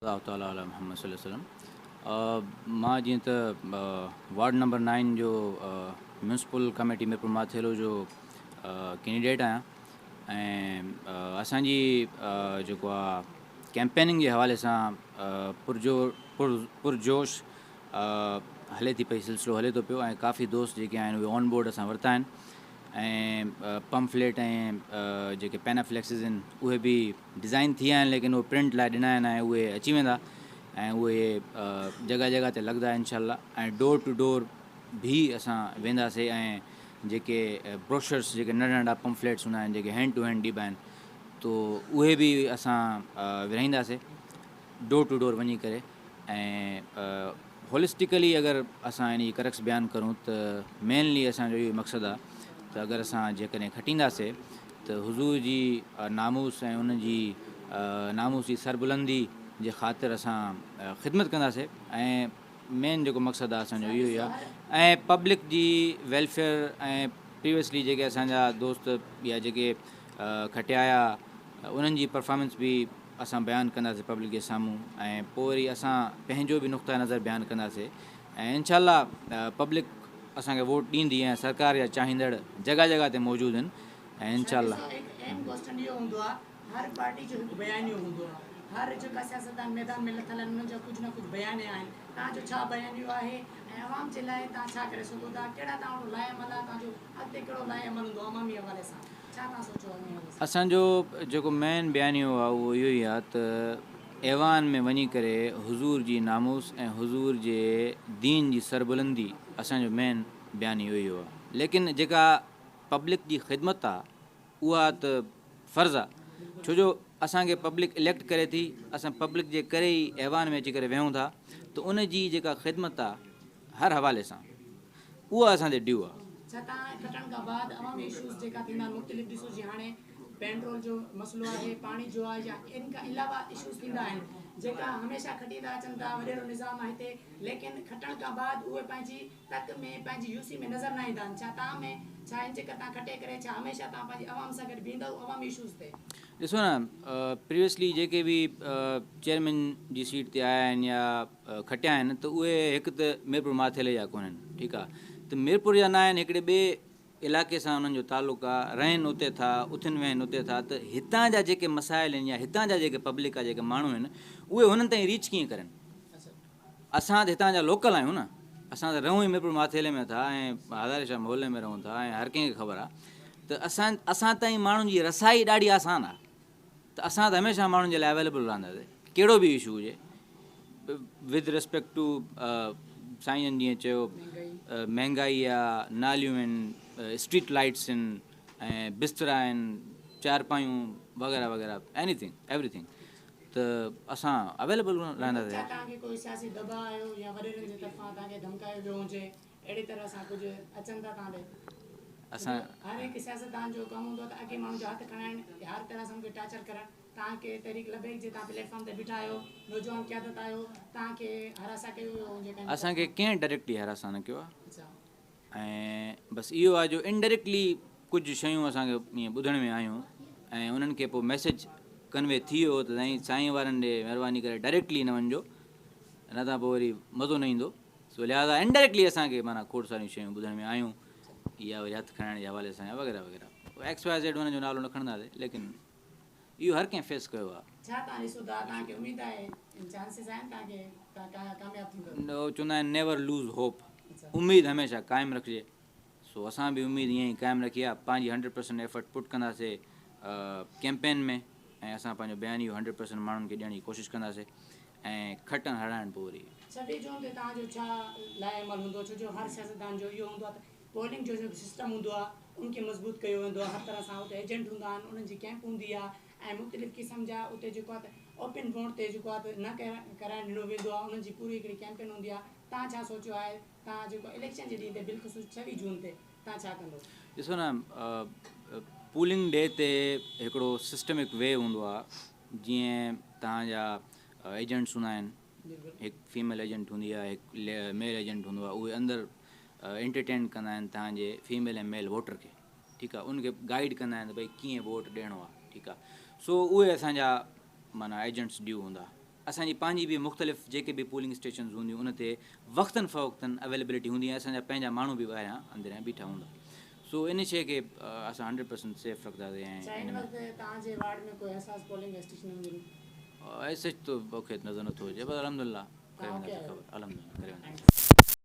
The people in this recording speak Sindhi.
الله تعالٰي علي محمد صلي الله عليه وسلم مان جيئن ته وارڊ نمبر نائن جو ميونسپل ڪميٽي ميرپور ماٿيلو جو ڪينڊيڊيٽ آهيان ۽ اسان جي جيڪو آ ڪيمپيننگ جي حوالي سان پرجو پرجوش هلي ٿي پئي سلسلو هلي ٿو پيو ۽ ڪافي دوست جيڪي آهن اهي آن بورڊ اسان ورتا آهن ۽ پمفليٽ ۽ جيڪي پينافليڪسز آهن اهي به ڊزائن ٿي ويا آهن ليڪن اهي پرنٽ لاء ڏنا آهن ۽ اهي اچي ويندا ۽ اهي جڳهه جڳهه تي لڳندا انشاء الله ۽ ڊور ٽو ڊور به اسان وينداسي ۽ جيڪي بروشرس جيڪي ننڍا ننڍا پمفليٽس هوندا آهن جيڪي هينڊ ٽو هينڊ ڏبا آهن تو اهي به اسان ورهائينداسي ڊور ٽو ڊور وڃي ڪري ۽ هولسٽيڪلي اگر اسان ان جي ڪرڪس بيان ڪرون ته مينلي اسان جو اهو مقصد آهي ته اگر اسان جيڪڏهن کٽينداسي ته حضور جي ناموس ۽ ان جي ناموس جي سربلندي جي خاطر اسان خدمت ڪنداسي ۽ مين جيڪو مقصد آهي اسان جو اهو ئي آهي ۽ پبلڪ جي ويلفيئر ۽ پريويسلي جيڪي اسان جا دوست يا جيڪي کٽيا آيا انهن جي پرفارمنس به اسان بيان ڪنداسين پبلڪ جي سامهون ۽ پوء وري اسان پنهنجو به نقطه نظر بيان ڪنداسين ۽ انشاء الله پبلڪ اسان کي ووٽ ڏيندي ۽ سرڪار جا چاهيندڙ جڳهه جڳهه تي موجود آهن ۽ انشاء الله. ڏسو هڪ اهم ڪوسٽن اهو هوندو آهي هر پارٽي جو هڪ بيانيو هوندو آهي هر جيڪا سياستدان ميدان ۾ لٿل آهن انهن جا ڪجهه نه ڪجهه بيانيا آهن توهان جو ڇا بيانيو آهي ۽ عوام جي لاء توهان ڇا ڪري سگهو ٿا ڪهڙا توهان وٽ لاء عمل آهي توهان جو اڳتي ڪهڙو لاء عمل هوندو عوامي حوالي سان. اسان جو جيڪو مين بيانيو آهي اهو اهو ئي آهي ته ايوان ۾ وڃي ڪري حضور جي ناموس ۽ حضور جي دين جي سربلندي اسان جو مين بيانيو اهو آهي ليڪن جيڪا پبلڪ جي خدمت آهي اها ته فرض آهي ڇو جو اسان کي پبلڪ اليڪٽ ڪري ٿي اسان پبلڪ جي ڪري ئي ايوان ۾ اچي ڪري ويهون ٿا ته ان جي جيڪا خدمت آهي هر حوالي سان اها اسان تي ڊيو آ. ڇا تان کٽڻ کان بعد عوامي اشوز جيڪا ٿيندا آهن مختلف ڏسو جي هاڻي پينٽرول جو مسئلو آهي پاڻي جو آهي يا ان کان علاوه اشوز ٿيندا آهن جيڪا هميشه کٽيندا اچن ٿا وڏيرو نظام آهي هتي ليڪن کٽڻ کان بعد اهي پنهنجي تڪ ۾ پنهنجي يو سي ۾ نظر نه ايندا آهن ڇا تان ۾ ڇا ان جيڪر تان کٽي ڪري ڇا هميشه تان پنهنجي عوام سان گڏ بيهندؤ عوامي اشوز تي. ڏسو نه پريويسلي جيڪي به چيئرمين جي سيٽ تي آيا آهن يا کٽيا آهن ته اهي هڪ ته ميرپور ماٿيلي جا ڪونهن ٺيڪ آ ته ميرپور جا نه آهن هڪڙي ٻئي علائقي سان انهن جو تعلق آ رهن اتي ٿا اٿن ويهن اتي ٿا ته هتان جا جيڪي مسائل آهن يا هتان جا جيڪي پبلڪ جا جيڪي ماڻهو آهن اهي هنن تائين ريچ ڪيئن ڪرن اسان ته هتان جا لوڪل آهيون نه اسان ته رهون ئي ميرپور ماٿيلي ۾ ٿا ۽ هزاري شاهه محلي ۾ رهون ٿا ۽ هر ڪنهن کي خبر آ ته اسان اسان تائين ماڻهن جي رسائي ڏاڍي آسان آ ته اسان ته هميشه ماڻهن جي لاء اويليبل رهنداسين ڪهڙو به اشو هجي ود ريسپيڪٽ ٽو سائين جن جيئن چيو مهنگائي آ ناليون آهن اسٽريٽ لائٽس آهن ۽ بسترا آهن چارپايون وغيره وغيره ايني ٿنگ ايوري ٿنگ ته اسان اويليبل رهنداسين. ڇا توهان کي ڪوئي سياسي دٻاء آيو يا وڏيرن جي طرفان توهان کي ڌمڪايو ويو هجي اهڙي طرح سان ڪجهه اچن ٿا توهان ڏي؟ اسان هر هڪ سياستدان جو ڪم هوندو آهي ته اڳي ماڻهن جا هٿ کڻائڻ يا هر طرح سان ان کي ٽارچر ڪرڻ. توهان کي تحريڪ لبيڪ جي توهان پليٽ فارم تي بيٺا آهيو، نوجوان قيادت آهيو، توهان کي هراسان ڪيو ويو هجي ڪنهن اسان کي ڪنهن ڊائريڪٽلي هراسان نه ڪيو آهي ۽ بس اهو آهي جو انڊائريڪٽلي ڪجهه شيون اسان کي ائين ٻڌڻ ۾ آيون ۽ انهن کي پوء ميسيج ڪنوي ٿي ويو ته سائين سائين وارن ڏي مهرباني ڪري ڊائريڪٽلي نه وڃجو نه ته پوء وري مزو نه ايندو. سو لهٰذا انڊائريڪٽلي اسان کي معنيٰ کوڙ ساريون شيون ٻڌڻ ۾ آيون يا وري هٿ کڻائڻ جي حوالي سان يا وغيره وغيره ايڪس واء زيڊ ان جو نالو نه کڻنداسين ليڪن اهو هر ڪنهن فيس ڪيو آهي. ڇا توهان ڏسو ٿا توهان کي اميد آهي چانسز آهن توهان کي توهان ڪامياب ٿيندو. چوندا آهن نيور لوز هوپ اميد هميشه قائم رکجي سو اسان به اميد ائين ئي قائم رکي آهي پنهنجي هنڊريڊ پرسنٽ ايفرٽ پٽ ڪنداسي ڪيمپين ۾ ۽ اسان پنهنجو بيان اهو هنڊريڊ پرسنٽ ماڻهن کي ڏيڻ جي ڪوشش ڪنداسي ۽ کٽڻ هڙائڻ پوء وري. 26 جون تي توهان جو ڇا لائحه عمل هوندو ڇو جو هر سياستدان جو اهو هوندو آهي ته پولنگ جو جيڪو سسٽم هوندو آهي ان کي مضبوط ڪيو ويندو آهي هر طرح سان اتي ايجنٽ هوندا آهن انهن جي ڪيمپ هوندي آهي ۽ مختلف قسم جا اتي جيڪو آهي ته اوپن ووٽ تي جيڪو آهي ته نه ڪرائڻ ڏنو ويندو آهي انهن جي پوري هڪڙي ڪيمپين هوندي آهي توهان ڇا سوچيو آهي توهان جيڪو اليڪشن جي ڏينهن تي بالخصوص 26 جون تي توهان ڇا ڪندو؟ ڏسو نه پولنگ ڊي تي هڪڙو سسٽمڪ وي هوندو آهي جيئن توهان جا ايجنٽس هوندا آهن هڪ فيميل ايجنٽ هوندي آهي هڪ ميل ايجنٽ هوندو آهي اهي اندر انٽرٽين ڪندا آهن توهان جي فيميل ۽ ميل ووٽر کي ٺيڪ آهي ان کي گائيڊ ڪندا آهن ته ڀئي ڪيئن ووٽ ڏيڻو آهي ٺيڪ آهي سو اهي اسان جا معنيٰ ايجنٽس ڊيو هوندا اسان جي پنهنجي به مختلف جيڪي به پولنگ اسٽيشنز هونديون ان تي وقتن فوقتن اويليبلٽي هوندي ۽ اسان جا پنهنجا ماڻهو به ٻاهريان اندريان بيٺا هوندا سو ان شيء کي اسان هنڊريڊ پرسنٽ سيف رکنداسين ۽ ان ۾ توهان جي وارڊ ۾ ڪو احساس پولنگ اسٽيشن هونديون؟ ايز سچ ته مونکي نظر نٿو اچي پر الحمدلله ڪري وينداسين ڪور الحمدلله ڪري وينداسين.